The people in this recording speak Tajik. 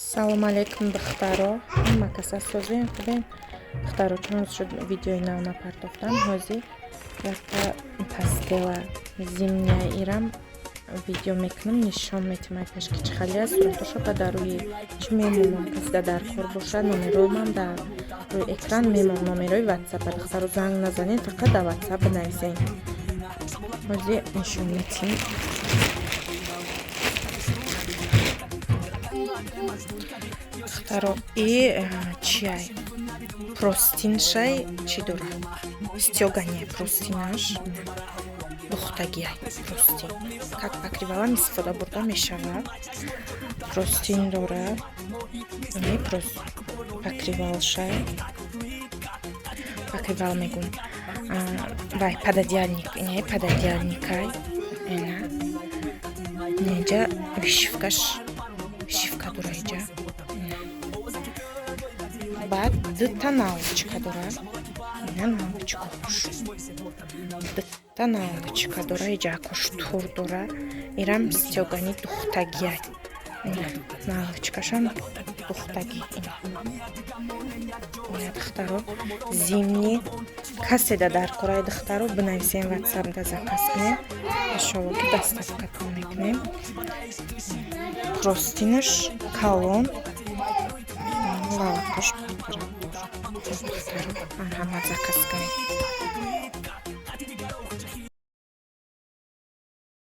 Салому алейкум, духтаро, ҳама каса созем, хубем? Духтаро, чанд рӯз шуд, видеои нав напартофтам. Ҳозир якта постела зимняя ирам видео мекунам, нишон метим, айпаш ки чӣ хали аст. Суратошо ба дар рӯи чӣ мемонам. Касида дар кор бошад, номероам дар рӯи экран мемон, номерои Ватсапа. Духтаро, занг назанед, фақат дар Ватсап бинависед. Ҳозир нишон метим. Духтаро, и чиай, простынь шай чӣ дора, стёганый простынь аш, духтагиай простынь, как покрывалам истифода бурда мешавад. Простынь дора, покрывал шай, покрывал мегум, вай, пододеяльник, ине пододеяльник ай, ина инҷа вышивка ш, вышивка дора иҷа. Баъд дута наволочка дора, ина наволочка ҳош, дута наволочка дора, иҷа акош тур дора. Ирам стёганый духтагиай, наволочка шам духтагӣ. Ина, духтаро, зимний. Каседа дар кораи, духтаро, бинависем, Ватсапда заказ кунем, иншолло ки доставка тон мекунем. Простынь аш калон, лалакаш духтаро, марҳамат, заказ кунед.